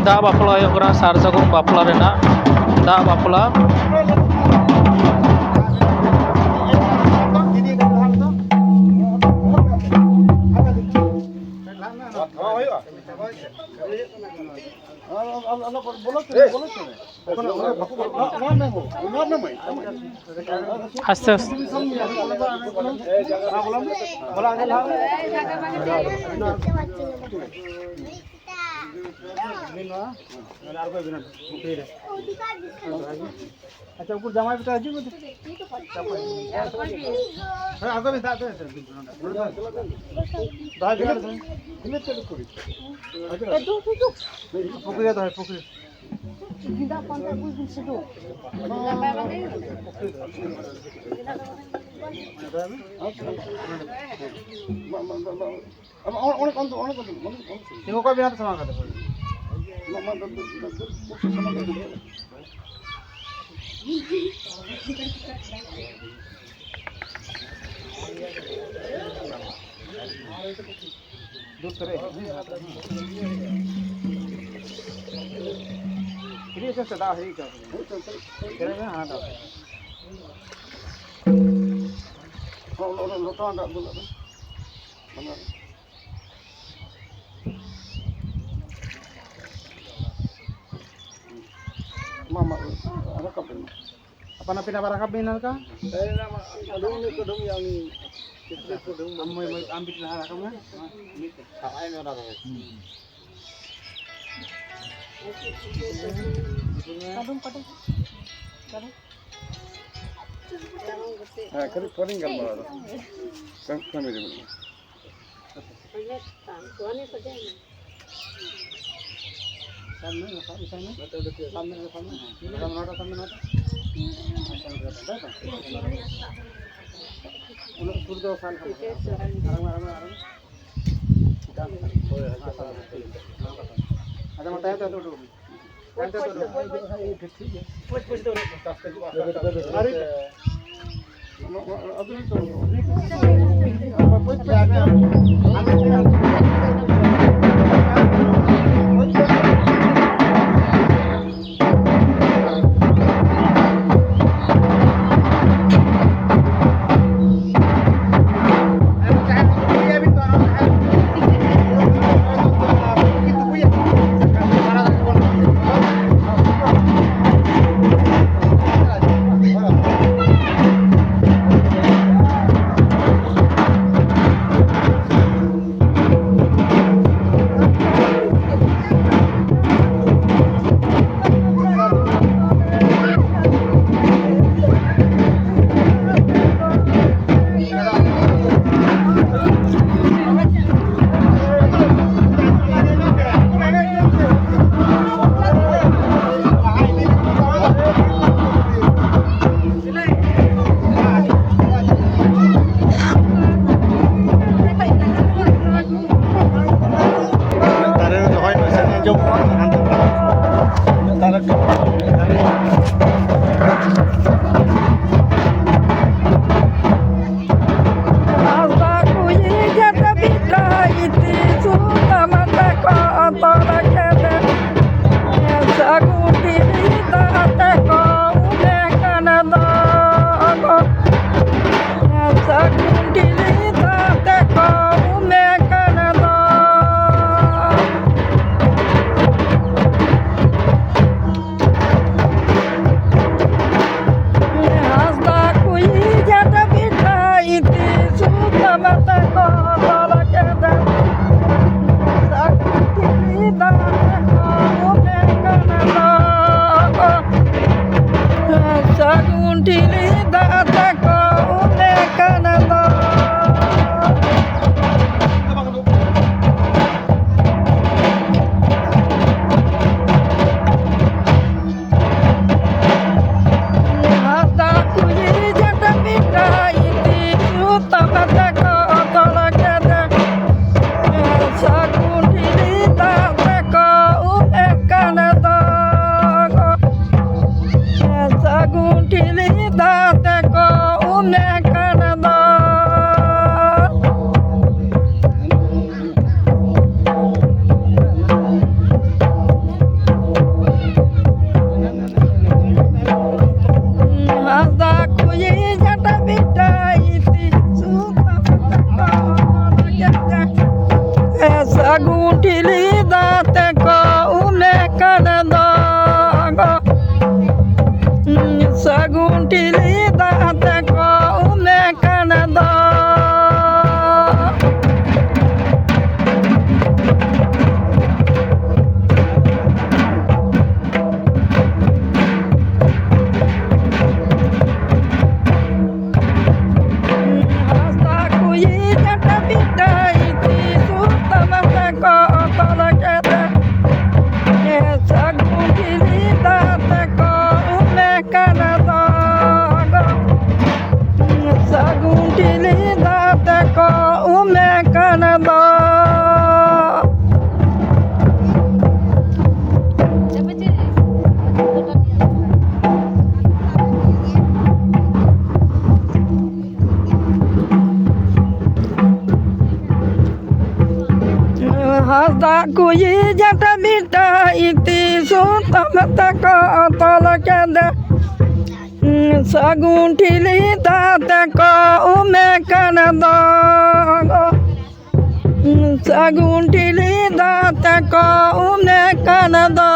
ᱫᱟᱜ ᱵᱟᱯᱞᱟ ᱦᱩᱭᱩᱜ ᱠᱟᱱᱟ, ᱥᱟᱨ ᱥᱟᱹᱜᱩᱱ ᱵᱟᱯᱞᱟ ᱨᱮᱱᱟᱜ ᱫᱟᱜ ᱵᱟᱯᱞᱟ᱾ ᱟᱥᱛᱮ ᱟᱥᱛᱮ᱾ ᱟᱪᱪᱷᱟ, ᱩᱱᱠᱩ ᱡᱟᱶᱟᱭ ᱵᱮᱴᱟ ᱦᱤᱡᱩᱜ ᱢᱮ᱾ ᱦᱮᱸ, ᱟᱬᱜᱚ ᱢᱮ, ᱫᱟᱜ ᱫᱚ ᱱᱚᱰᱮ᱾ ᱫᱚᱦᱚᱭ ᱵᱮᱱ ᱱᱚᱰᱮ᱾ ᱯᱩᱠᱷᱨᱤ ᱨᱮ ᱫᱚᱦᱚᱭ, ᱯᱩᱠᱷᱨᱤ᱾ ᱛᱤᱸᱜᱩ ᱠᱚᱜ ᱵᱮᱱ ᱱᱚᱛᱮ ᱥᱟᱢᱟᱝ ᱠᱟᱛᱮ᱾ ᱫᱩᱫ ᱯᱮᱨᱮᱡ ᱦᱤᱡᱩᱜ ᱢᱮ᱾ ᱦᱤᱨᱤᱡ ᱟᱪᱪᱷᱟ ᱥᱮ ᱫᱟᱜ ᱦᱤᱨᱤᱡ ᱟᱪᱪᱷᱟ᱾ ᱯᱮᱨᱮᱡ ᱢᱮ, ᱦᱟᱱᱟ ᱫᱟᱜ᱾ ᱞᱚ-, ᱞᱚ-, ᱞᱚᱴᱟ ᱫᱟᱜ ᱫᱩᱞᱟᱜ ᱢᱮ᱾ ᱵᱟᱝ ᱜᱟᱱᱚᱜᱼᱟ᱾ ᱢᱟ, ᱢᱟ, ᱨᱟᱠᱟᱵ ᱵᱮᱱ ᱢᱟ᱾ ᱟᱯᱟᱱ ᱟᱹᱯᱤᱱ ᱟᱵᱟᱨ ᱨᱟᱠᱟᱵ ᱵᱤᱱ ᱦᱟᱞᱠᱟ᱾ ᱟᱢ ᱢᱟᱹᱭ, ᱢᱟᱹᱭ, ᱟᱢ ᱵᱤᱴᱤ ᱞᱟᱦᱟ ᱨᱟᱠᱟᱵ ᱢᱮ᱾ ᱢᱟ, ᱢᱤᱫ ᱛᱮ᱾ ᱥᱟᱵ ᱟᱭ ᱢᱮ ᱚᱱᱟ ᱫᱚ᱾ ᱠᱟᱹᱴᱩᱵ, ᱠᱟᱹᱴᱩᱵ, ᱠᱟᱹᱴᱩᱵ᱾ ᱦᱮᱸ, ᱠᱟᱹᱴᱤᱡ ᱯᱚᱨᱮᱧ ᱜᱟᱞᱢᱟᱨᱟᱣ ᱮᱫᱟ᱾ ᱠᱟᱹᱢ-, ᱠᱟᱹᱢᱤ ᱨᱮ ᱢᱮᱱᱟᱜᱼᱟ᱾ ᱥᱟᱵ ᱢᱮ, ᱥᱟᱵ ᱢᱮ, ᱥᱟᱵ ᱢᱮ᱾ ᱥᱟᱵ ᱢᱮ, ᱥᱟᱵ ᱢᱮ᱾ ᱱᱚᱰᱮ, ᱱᱚᱰᱮ ᱥᱟᱵ ᱢᱮ, ᱱᱚᱰᱮ᱾ ᱩᱱᱟᱹᱜ ᱥᱩᱨ ᱫᱚ ᱥᱟᱵ ᱞᱮᱠᱷᱟᱱ ᱵᱟᱝ ᱜᱟᱱᱚᱜᱼᱟ᱾ ᱟᱨᱟᱜ ᱢᱮ, ᱟᱨᱟᱜ ᱢᱮ, ᱟᱨᱟᱜ ᱢᱮ᱾ ᱟᱪᱪᱷᱟ, ᱢᱟ ᱛᱟᱭᱚᱢ ᱛᱮ ᱩᱰᱩᱠ ᱢᱮ᱾ ᱥᱟᱹᱜᱩᱱ ᱴᱷᱤᱞᱤ ᱫᱟᱜ ᱛᱮᱠᱚ ᱩᱢᱮ ᱠᱟᱱ ᱫᱚ ᱜᱚ᱾ ᱥᱟᱹᱜᱩᱱ ᱴᱷᱤᱞᱤ ᱫᱟᱜ ᱛᱮᱠᱚ ᱩᱢᱮ ᱠᱟᱱ ᱫᱚ᱾ ᱦᱟᱥᱟ ᱠᱩᱭᱤ ᱡᱟᱴᱟ ᱵᱤᱴᱟᱹ ᱤᱛᱤ ᱥᱩᱛᱟᱹᱢ ᱛᱮᱠᱚ ᱛᱚᱞ ᱠᱮᱫᱮ᱾ ᱥᱟᱹᱜᱩᱱ ᱴᱷᱤᱞᱤ ᱫᱟᱜ ᱛᱮᱠᱚ ᱩᱢᱮ ᱠᱟᱱ ᱫᱚ ᱜᱚ᱾ ᱥᱟᱹᱜᱩᱱ ᱴᱷᱤᱞᱤ ᱫᱟᱜ ᱛᱮᱠᱚ ᱩᱢᱮ ᱠᱟᱱ ᱫᱚ᱾ ᱦᱟᱥᱟ ᱠᱩᱭᱤ ᱡᱟᱴᱟ ᱵᱤᱴᱟᱹ ᱤᱛᱤ ᱥᱩᱛᱟᱹᱢ ᱛᱮᱠᱚ ᱛᱚᱞ ᱠᱮᱫᱮ᱾ ᱥᱟᱹᱜᱩᱱ ᱴᱷᱤᱞᱤ ᱫᱟᱜ ᱛᱮᱠᱚ ᱩᱢᱮ ᱠᱟᱱ ᱫᱚ᱾ ᱥᱟᱹᱜᱩᱱ ᱴᱷᱤᱞᱤ ᱫᱟᱜ ᱛᱮᱠᱚ ᱩᱢᱮ ᱠᱟᱱ ᱫᱚ᱾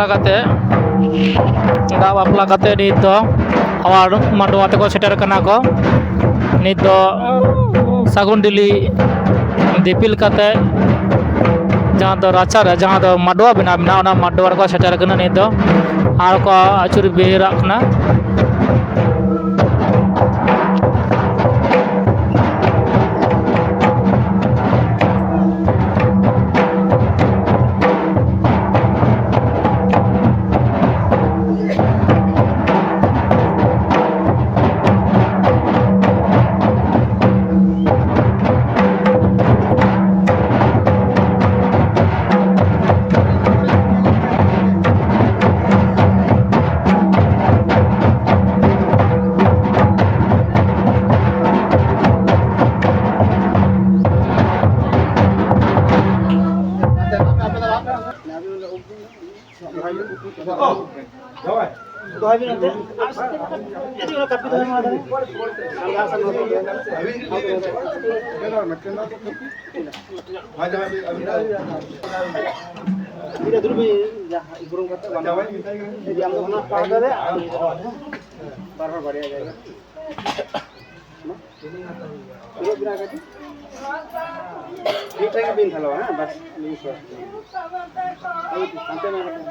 ᱠᱟᱛᱮ, ᱫᱟᱜ ᱵᱟᱯᱞᱟ ᱠᱟᱛᱮ ᱱᱤᱛ ᱫᱚ ᱟᱵᱟᱨ ᱢᱟᱰᱣᱟ ᱛᱮᱠᱚ ᱥᱮᱴᱮᱨ ᱠᱟᱱᱟ ᱠᱚ᱾ ᱱᱤᱛ ᱫᱚ ᱥᱟᱹᱜᱩᱱ ᱰᱤᱞᱤ ᱫᱤᱯᱤᱞ ᱠᱟᱛᱮ, ᱡᱟᱦᱟᱸ ᱫᱚ ᱨᱟᱪᱟ ᱨᱮ, ᱡᱟᱦᱟᱸ ᱫᱚ ᱢᱟᱰᱣᱟ ᱵᱮᱱᱟᱣ ᱢᱮᱱᱟᱜᱼᱟ, ᱚᱱᱟ ᱢᱟᱰᱣᱟ ᱨᱮᱠᱚ ᱥᱮᱴᱮᱨ ᱠᱟᱱᱟ ᱱᱤᱛ ᱫᱚ᱾ ᱟᱨ ᱠᱚ ᱟᱹᱪᱩᱨ ᱵᱤᱦᱤᱨᱟᱜ ᱠᱟᱱᱟ᱾ ᱫᱚᱦᱚᱭ ᱵᱤᱱ ᱚᱱᱛᱮ᱾ ᱡᱩᱫᱤ ᱚᱱᱟ ᱠᱟᱹᱯᱤ ᱫᱚᱦᱚᱭ ᱢᱟ ᱛᱟᱦᱞᱮ᱾ ᱢᱤᱫ ᱫᱩᱲᱩᱵ ᱵᱤᱱ, ᱡᱟᱦᱟᱸ ᱵᱩᱨᱩᱢ ᱠᱟᱛᱮ ᱵᱟᱝ᱾ ᱡᱩᱫᱤ ᱟᱢ ᱫᱚ ᱚᱱᱟ ᱯᱟᱦᱴᱟ ᱨᱮ, ᱟᱨ ᱵᱟᱨ ᱦᱚᱲ ᱵᱟᱨᱭᱟ ᱡᱟᱭᱜᱟ᱾ ᱢᱤᱫᱴᱷᱮᱱ ᱜᱮ ᱵᱤᱱ ᱦᱮᱞᱳ, ᱦᱮᱸ, ᱵᱟᱥ, ᱱᱤᱭᱟᱹ ᱠᱚ᱾ ᱦᱟᱱᱛᱮ ᱱᱟ ᱠᱟᱹᱴᱤᱡ᱾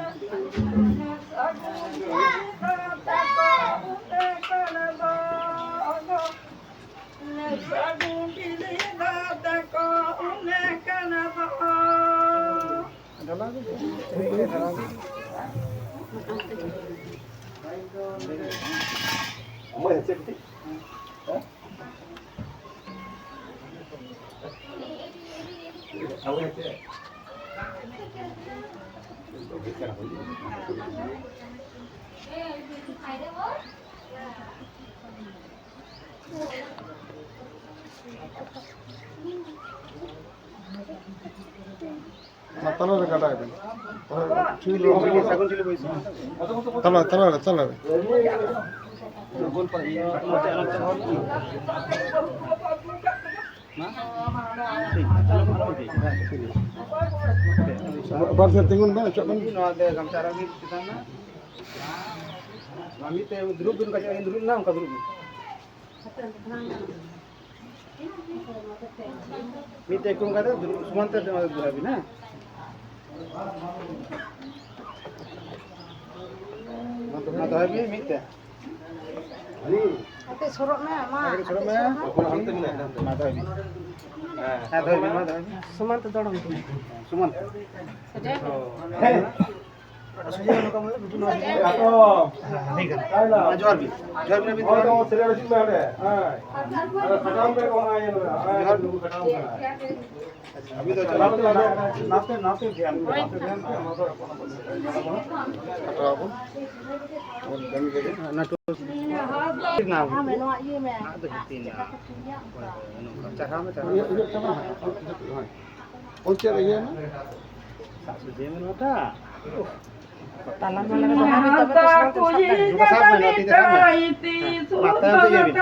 ᱚᱱᱟ ᱛᱟᱞᱟ ᱨᱮ ᱜᱟᱰᱟᱭ ᱵᱮᱱ᱾ ᱦᱳᱭ, ᱴᱷᱤᱠ ᱜᱮᱭᱟ᱾ ᱛᱟᱞᱟ, ᱛᱟᱞᱟ ᱨᱮ, ᱛᱟᱞᱟ ᱨᱮ᱾ ᱵᱟᱨ ᱥᱮᱫ ᱛᱤᱸᱜᱩᱱ ᱵᱮᱱ, ᱚᱪᱚᱜ ᱵᱮᱱ᱾ ᱱᱚᱣᱟ ᱫᱚ ᱜᱟᱢᱪᱷᱟ ᱨᱮ ᱢᱤᱫ ᱪᱮᱛᱟᱱ ᱨᱮ᱾ ᱢᱤᱫ ᱛᱮ ᱫᱩᱲᱩᱵ ᱵᱮᱱ, ᱚᱠᱟ ᱡᱟᱭᱜᱟ ᱨᱮ ᱫᱩᱲᱩᱵ ᱮᱱᱟ, ᱚᱱᱠᱟ ᱫᱩᱲᱩᱵ ᱵᱮᱱ᱾ ᱢᱤᱫ ᱛᱮ ᱠᱚᱢ ᱠᱟᱛᱮ ᱫᱩᱲᱩᱵ, ᱥᱚᱢᱟᱱ ᱛᱮ ᱫᱚᱦᱚᱭ ᱵᱤᱱ, ᱦᱮᱸ? ᱢᱟ ᱫᱚᱦᱚᱭ ᱵᱤᱱ ᱢᱤᱫ ᱛᱮ᱾ ᱦᱟᱯᱮ ᱥᱩᱨᱚᱜ ᱢᱮ, ᱢᱟ, ᱠᱟᱹᱴᱤᱡ ᱥᱩᱨᱚᱜ ᱦᱟᱯᱮ ᱢᱮ᱾ ᱥᱩᱨᱚᱜ ᱢᱮ᱾ ᱢᱟ ᱫᱚᱦᱚᱭ ᱵᱤᱱ᱾ ᱦᱮᱸ, ᱫᱚᱦᱚᱭ ᱵᱤᱱ, ᱢᱟ ᱫᱚᱦᱚᱭ ᱵᱤᱱ᱾ ᱥᱚᱢᱟᱱ ᱛᱮ ᱫᱚᱲᱚᱢ ᱵᱤᱱ᱾ ᱥᱚᱢᱟᱱ ᱛᱮ᱾ ᱦᱮᱸ᱾ ᱡᱚᱦᱟᱨ ᱜᱮ, ᱡᱚᱦᱟᱨ ᱜᱮ᱾ ᱡᱚᱦᱟᱨ ᱜᱮ᱾ ᱟᱹᱵᱤᱱ ᱫᱚ ᱪᱟᱞᱟᱣ ᱱᱟᱥᱮ, ᱱᱟᱥᱮ ᱫᱷᱮᱭᱟᱱ ᱯᱮ, ᱱᱟᱥᱮ ᱫᱷᱮᱭᱟᱱ ᱯᱮ, ᱚᱱᱟ ᱫᱚ ᱠᱟᱴᱟᱣ ᱟᱵᱚᱱ᱾ ᱚᱱᱟ ᱴᱩ-, ᱱᱚᱣᱟ ᱤᱭᱟᱹ ᱢᱮ᱾ ᱟᱫᱚ ᱵᱷᱤᱛᱤᱨ ᱨᱮᱱᱟᱜ᱾ ᱪᱟᱨᱦᱟᱣ ᱢᱮ, ᱪᱟᱨᱦᱟᱣ ᱢᱮ᱾ ᱤᱭᱟᱹ, ᱤᱭᱟᱹ ᱪᱟᱵᱟ ᱦᱟᱸᱜ᱾ ᱚᱞ ᱪᱮᱫ ᱤᱭᱟᱹ ᱢᱮ? ᱥᱟᱵ ᱥᱚᱡᱷᱮ ᱢᱮ ᱱᱚᱣᱟᱴᱟᱜ᱾ ᱛᱟᱞᱟ ᱢᱟᱞᱟ ᱨᱮ ᱫᱚᱦᱚᱭ ᱢᱮ, ᱛᱚᱵᱮ ᱛᱚ ᱥᱟᱵ ᱛᱮ ᱥᱟᱵ ᱫᱟᱲᱮᱭᱟᱜᱼᱟ᱾ ᱱᱚᱝᱠᱟ ᱥᱟᱵ ᱢᱮ, ᱱᱚᱣᱟ ᱛᱤ ᱛᱮ ᱥᱟᱵ ᱢᱮ᱾ ᱦᱮᱸ, ᱢᱟ, ᱛᱟᱭᱚᱢ ᱛᱮ ᱤᱭᱟᱹ ᱵᱤᱱ᱾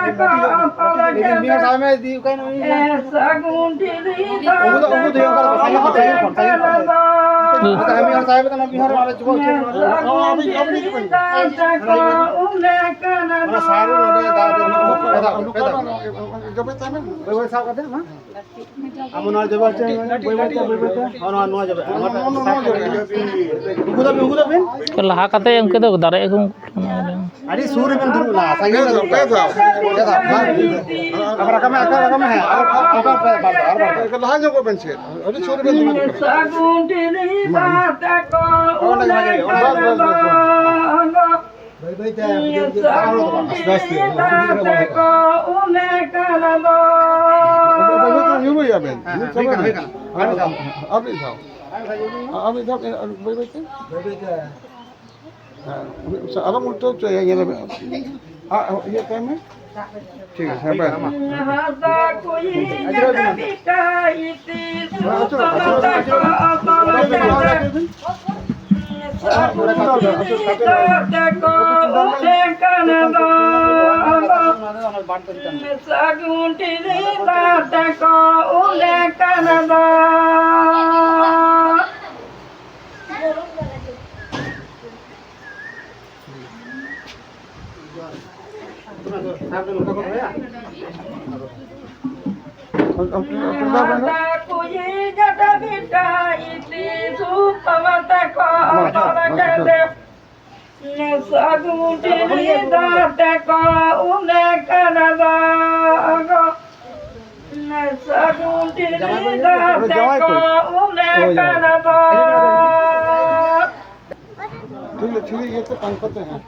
ᱤᱫᱤ ᱵᱤᱱ, ᱥᱟᱵ ᱢᱮ, ᱤᱫᱤ ᱚᱠᱟᱭ ᱱᱟ ᱩᱱᱤ? ᱩᱱᱠᱩ ᱫᱚ, ᱩᱱᱠᱩ ᱫᱚ ᱚᱱᱠᱟ ᱫᱚ ᱵᱟᱠᱚ ᱥᱟᱵ ᱠᱚᱣᱟ, ᱥᱟᱵ ᱠᱚᱣᱟ, ᱥᱟᱵ ᱠᱚᱣᱟ᱾ ᱦᱩᱸ᱾ ᱟᱨ ᱢᱤᱫ ᱦᱚᱲ ᱥᱟᱵ ᱠᱟᱱᱟ, ᱢᱤᱫ ᱦᱚᱲ ᱚᱸᱰᱮ ᱪᱩᱠᱟᱹᱜ ᱩᱪᱟᱹᱲ ᱢᱮ᱾ ᱟᱵᱤᱱ, ᱟᱵᱤᱱ ᱦᱤᱡᱩᱜ ᱵᱤᱱ᱾ ᱚᱱᱟ ᱥᱟᱨ ᱱᱚᱰᱮ ᱫᱟᱜ ᱨᱮ ᱯᱷᱮᱫᱟᱣ, ᱯᱷᱮᱫᱟᱣ᱾ ᱡᱚᱵᱮ ᱛᱟᱦᱮᱱᱟ᱾ ᱵᱟᱹᱭ ᱵᱟᱹᱭ ᱥᱟᱵ ᱠᱟᱛᱮ, ᱢᱟ᱾ ᱟᱵᱚ ᱱᱚᱣᱟ ᱡᱚᱵᱮ ᱦᱚᱪᱚᱭ ᱢᱮ, ᱵᱟᱹᱭ ᱵᱟᱹᱭ ᱛᱮ, ᱵᱟᱹᱭ ᱵᱟᱹᱭ ᱛᱮ᱾ ᱦᱚᱸ, ᱱᱚᱣᱟ, ᱱᱚᱣᱟ ᱡᱚᱵᱮ, ᱱᱚᱣᱟ, ᱱᱚᱣᱟ, ᱱᱚᱣᱟ ᱡᱚᱵᱮ᱾ ᱩᱱᱠᱩ ᱫᱚ, ᱩᱱᱠᱩ ᱫᱚ ᱵᱤᱱ? ᱞᱟᱦᱟ ᱠᱟᱛᱮ ᱩᱱᱠᱩ ᱫᱚ ᱫᱟᱨᱮ ᱟᱹᱜᱩ ᱩᱱᱠᱩ ᱟᱹᱰᱤ ᱥᱩᱨ ᱨᱮᱵᱮᱱ ᱫᱩᱲᱩᱵ ᱮᱱᱟ, ᱥᱟᱺᱜᱤᱧ ᱯᱮ ᱫᱷᱟᱣ, ᱯᱮ ᱫᱷᱟᱣ᱾ ᱯᱮ ᱫᱷᱟᱣ, ᱦᱮᱸ᱾ ᱟᱵᱟᱨ ᱨᱟᱠᱟᱵ ᱢᱮ, ᱟᱵᱟᱨ ᱨᱟᱠᱟᱵ ᱢᱮ, ᱦᱮᱸ᱾ ᱟᱨ, ᱟᱨ, ᱟᱨ ᱵᱟᱨ ᱯᱮ, ᱵᱟᱨ ᱯᱮ, ᱟᱨ ᱵᱟᱨ ᱯᱮ᱾ ᱞᱟᱦᱟ ᱧᱚᱜᱚᱜ ᱵᱮᱱ ᱥᱮ, ᱟᱹᱰᱤ ᱥᱩᱨ ᱨᱮᱵᱮᱱ ᱫᱩᱲᱩᱵ ᱠᱟᱱᱟ᱾ ᱚᱸᱰᱮ ᱜᱮ ᱵᱷᱟᱜᱮ ᱜᱮ, ᱚᱸᱰᱮ ᱜᱮ᱾ ᱵᱟᱹᱭ ᱵᱟᱹᱭ ᱛᱮ, ᱟᱥᱛᱮ ᱟᱥᱛᱮ᱾ ᱵᱟᱹᱭ ᱵᱟᱹᱭ ᱛᱮ ᱧᱩᱨᱩᱭ ᱟᱵᱮᱱ᱾ ᱦᱮᱸ, ᱦᱮᱸ, ᱦᱩᱭ ᱠᱟᱱᱟ, ᱦᱩᱭ ᱠᱟᱱᱟ᱾ ᱟᱨ ᱢᱤᱫ ᱫᱷᱟᱣ᱾ ᱟᱨ ᱢᱤᱫ ᱫᱷᱟᱣ᱾ ᱟᱨ ᱢᱤᱫ ᱫᱷᱟᱣ, ᱵᱟᱹᱭ ᱵᱟᱹᱭ ᱛᱮ᱾ ᱦᱮᱸ, ᱟᱨᱚ ᱩᱞᱴᱟᱹᱣ ᱦᱚᱪᱚᱭᱟ, ᱧᱮᱞ ᱢᱮ᱾ ᱟᱨ ᱤᱭᱟᱹ ᱠᱟᱭ ᱢᱮ᱾ ᱴᱷᱤᱠ ᱟᱪᱷᱮ, ᱦᱮᱸ, ᱵᱟᱭ᱾ ᱥᱟᱹᱜᱩᱱ ᱴᱷᱤᱞᱤ ᱫᱟᱜ ᱛᱮᱠᱚ ᱩᱞᱮ ᱠᱟᱱ ᱫᱚ᱾ ᱱᱚᱝᱠᱟ ᱠᱚ ᱫᱚᱦᱚᱭᱟ᱾ ᱟᱫᱚ ᱚᱱ-, ᱚᱱ-, ᱚᱱ-, ᱚᱱ-, ᱚᱱ-, ᱚᱱ-, ᱢᱟᱫᱟ ᱠᱩᱭᱤ ᱡᱟᱰᱟ ᱵᱤᱴᱟ ᱤᱛᱤ ᱥᱩᱛᱟᱹᱢ ᱛᱮᱠᱚ ᱛᱚᱞ ᱠᱮᱫᱮ᱾ ᱥᱟᱹᱜᱩᱱ ᱴᱷᱤᱞᱤ ᱫᱟᱜ ᱛᱮᱠᱚ ᱩᱢᱮ ᱠᱟᱱᱟ ᱫᱚ᱾ ᱥᱟᱹᱜᱩᱱ ᱴᱷᱤᱞᱤ ᱫᱟᱜ ᱛᱮᱠᱚ ᱩᱢᱮ ᱠᱟᱱᱟ ᱫᱚ᱾ ᱴᱷᱤᱠ ᱜᱮᱭᱟ, ᱴᱷᱤᱠ ᱜᱮᱭᱟ, ᱤᱭᱟᱹ ᱛᱮ ᱯᱟᱸᱪ ᱯᱟᱛᱟ ᱦᱮᱸ᱾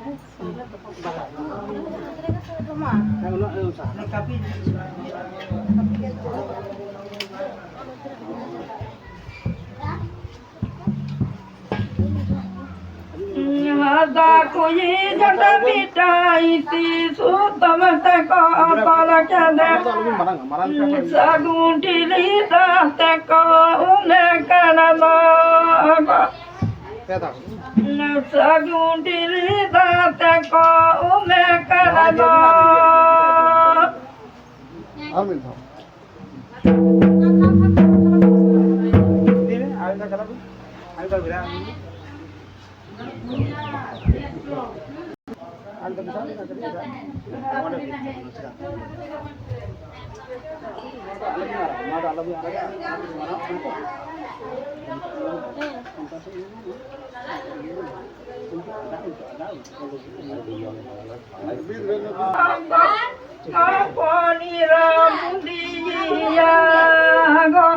ᱦᱟᱫᱟ ᱠᱩᱭᱤ ᱡᱟᱰᱟ ᱵᱤᱴᱟ ᱤᱛᱤ ᱥᱩᱛᱟᱹᱢ ᱛᱮᱠᱚ ᱛᱚᱞ ᱠᱮᱫᱮ᱾ ᱥᱟᱹᱜᱩᱱ ᱴᱷᱤᱞᱤ ᱫᱟᱜ ᱛᱮᱠᱚ ᱩᱢᱮ ᱠᱟᱱᱟ ᱫᱚ᱾ ᱥᱟᱹᱜᱩᱱ ᱴᱷᱤᱞᱤ ᱫᱟᱜ ᱛᱮᱠᱚ ᱩᱢᱮ ᱠᱟᱱᱟ ᱫᱚ᱾ ᱟᱨ ᱢᱤᱫ ᱫᱷᱟᱣ᱾ ᱦᱚᱯᱚᱱᱤᱨᱟ ᱵᱩᱸᱫᱤᱭᱟ ᱜᱚ,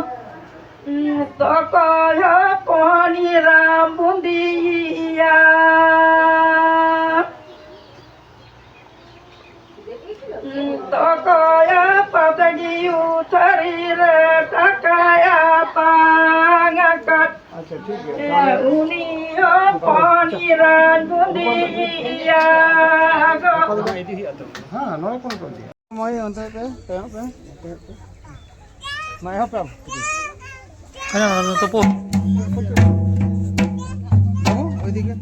ᱛᱚᱠᱚᱭ ᱦᱚᱯᱚᱱᱤᱨᱟ ᱵᱩᱸᱫᱤᱭᱟ᱾ ᱛᱚᱠᱚᱭᱟ ᱯᱟᱛᱜᱤᱭᱩ ᱛᱷᱟᱹᱨᱤ ᱨᱮ ᱴᱟᱠᱟᱭᱟ ᱛᱟᱝ ᱟᱠᱟᱫ᱾ ᱟᱪᱪᱷᱟ, ᱴᱷᱤᱠ ᱜᱮᱭᱟ᱾ ᱩᱱᱤ ᱦᱚᱯᱚᱱᱤᱨᱟ ᱵᱩᱸᱫᱤᱭᱟ ᱜᱚ᱾ ᱦᱮᱸ, ᱱᱚᱰᱮ ᱠᱷᱚᱱ ᱠᱚ ᱤᱫᱤᱭᱟ᱾ ᱢᱟᱹᱭ, ᱚᱱᱛᱮ ᱯᱮ, ᱠᱚᱭᱚᱜ ᱯᱮ᱾ ᱢᱟ ᱮᱦᱚᱵ ᱯᱮ ᱟᱢ᱾ ᱟᱸᱡᱚᱢ ᱢᱮ, ᱛᱩᱯᱩ᱾ ᱵᱟᱹᱵᱩ, ᱳᱭᱫᱤᱠᱮ᱾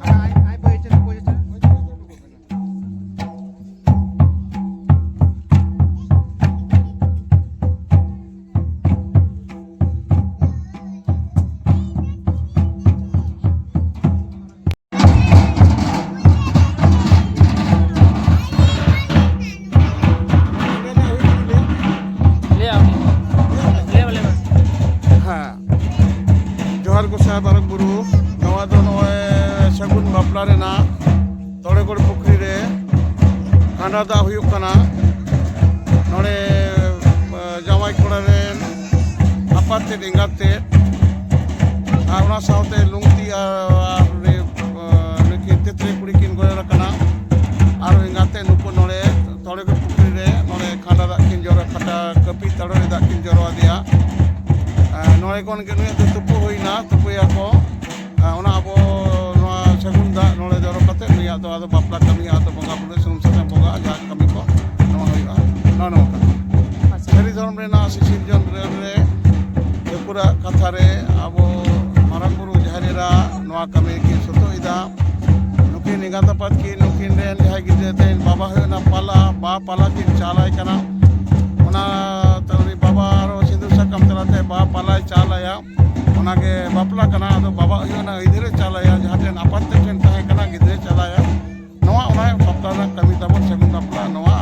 ᱟᱭ, ᱟᱭ, ᱯᱚᱭ ᱦᱚᱪᱚ, ᱯᱚᱭ ᱦᱚᱪᱚ᱾ ᱫᱟᱜ ᱦᱩᱭᱩᱜ ᱠᱟᱱᱟ ᱱᱚᱰᱮ, ᱟ, ᱡᱟᱶᱟᱭ ᱠᱚᱲᱟ ᱨᱮᱱ ᱟᱯᱟᱛ ᱛᱮᱫ ᱮᱸᱜᱟᱛ ᱛᱮᱫ, ᱟᱨ ᱚᱱᱟ ᱥᱟᱶᱛᱮ ᱞᱩᱝᱛᱤ ᱟᱨ, ᱟᱨ ᱩᱱᱤ, ᱟ, ᱱᱩᱠᱤᱱ ᱛᱮᱛᱨᱮ ᱠᱩᱲᱤ ᱠᱤᱱ ᱜᱚᱡ ᱟᱠᱟᱱᱟ᱾ ᱟᱨ ᱮᱸᱜᱟᱛ ᱛᱮᱫ ᱱᱩᱠᱩ ᱱᱚᱰᱮ ᱛᱚᱲᱮ ᱯᱩᱠᱷᱨᱤ ᱨᱮ ᱱᱚᱰᱮ ᱠᱷᱟᱸᱰᱟ ᱫᱟᱜ ᱠᱤᱱ ᱡᱚᱨᱚ, ᱠᱷᱟᱸᱰᱟ ᱠᱟᱹᱯᱤ ᱛᱟᱲᱚᱨᱮ ᱫᱟᱜ ᱠᱤᱱ ᱡᱚᱨᱚ ᱟᱫᱮᱭᱟ᱾ ᱟ, ᱱᱚᱰᱮ ᱠᱷᱚᱱ ᱜᱮ ᱱᱩᱭᱟᱜ ᱫᱚ ᱛᱩᱯᱩ ᱦᱩᱭᱱᱟ, ᱛᱩᱯᱩᱭᱟᱠᱚ᱾ ᱟ, ᱚᱱᱟ ᱟᱵᱚ ᱱᱚᱣᱟ ᱥᱟᱹᱜᱩᱱ ᱫᱟᱜ ᱱᱚᱰᱮ ᱡᱚᱨᱚ ᱠᱟᱛᱮ ᱱᱩᱭᱟᱜ ᱫᱚ ᱟᱫᱚ ᱵᱟᱯᱞᱟ ᱠᱟᱹᱢᱤ, ᱟᱫᱚ ᱵᱚᱸᱜᱟ ᱵᱩᱨᱩ ᱥᱩᱱᱩᱢ ᱥᱟᱥᱟᱝ ᱵᱚᱸᱜᱟ ᱡᱟᱦᱟᱸ ᱠᱟᱹᱢᱤ ᱠᱚ ᱱᱚᱣᱟ ᱦᱩᱭᱩᱜᱼᱟ, ᱱᱚᱜᱼᱚ ᱱᱚᱝᱠᱟ᱾ ᱟᱪᱪᱷᱟ᱾ ᱥᱟᱹᱨᱤ ᱫᱷᱚᱨᱚᱢ ᱨᱮᱱᱟᱜ ᱥᱤᱥᱤᱨᱡᱚᱱ ᱨᱮ, ᱨᱮ ᱴᱷᱟᱹᱠᱩᱨᱟᱜ ᱠᱟᱛᱷᱟ ᱨᱮ ᱟᱵᱚ ᱢᱟᱨᱟᱝ ᱵᱩᱨᱩ ᱡᱟᱦᱮᱨ ᱮᱨᱟ ᱱᱚᱣᱟ ᱠᱟᱹᱢᱤ ᱨᱮᱠᱤᱱ ᱥᱚᱛᱚᱜ ᱮᱫᱟ᱾ ᱱᱩᱠᱤᱱ ᱮᱸᱜᱟᱛ ᱟᱯᱟᱛ ᱠᱤᱱ, ᱱᱩᱠᱤᱱ ᱨᱮᱱ ᱡᱟᱦᱟᱸᱭ ᱜᱤᱫᱽᱨᱟᱹ ᱛᱟᱹᱠᱤᱱ ᱵᱟᱵᱟ ᱦᱩᱭᱩᱜ ᱠᱟᱱᱟ ᱯᱟᱞᱟ, ᱵᱟ ᱯᱟᱞᱟ ᱠᱤᱱ ᱪᱟᱞᱟᱭ ᱠᱟᱱᱟ᱾ ᱚᱱᱟ ᱛᱮ ᱩᱱᱤ ᱵᱟᱵᱟ ᱟᱨᱚ ᱥᱤᱸᱫᱩᱨ ᱥᱟᱠᱟᱢ ᱛᱟᱞᱟᱛᱮ ᱵᱟ ᱯᱟᱞᱟᱭ ᱪᱟᱞᱟᱭᱟ᱾ ᱚᱱᱟᱜᱮ ᱵᱟᱯᱞᱟ ᱠᱟᱱᱟ᱾ ᱟᱫᱚ ᱵᱟᱵᱟ ᱦᱩᱭᱩᱜ ᱠᱟᱱᱟ ᱟᱹᱭᱫᱟᱹᱨᱮ ᱪᱟᱞᱟᱭᱟ, ᱡᱟᱦᱟᱸ ᱴᱷᱮᱱ ᱟᱯᱟᱛ ᱛᱮᱫ ᱴᱷᱮᱱ ᱛᱟᱦᱮᱸ ᱠᱟᱱᱟ ᱜᱤᱫᱽᱨᱟᱹ ᱪᱟᱞᱟᱭᱟ᱾ ᱱᱚᱣᱟ ᱚᱱᱟ ᱵᱟᱯᱞᱟ ᱨᱮᱱᱟᱜ ᱠᱟᱹᱢᱤ ᱛᱟᱵᱚᱱ, ᱥᱟᱹᱜᱩᱱ ᱵᱟᱯᱞᱟ ᱱᱚᱣᱟ᱾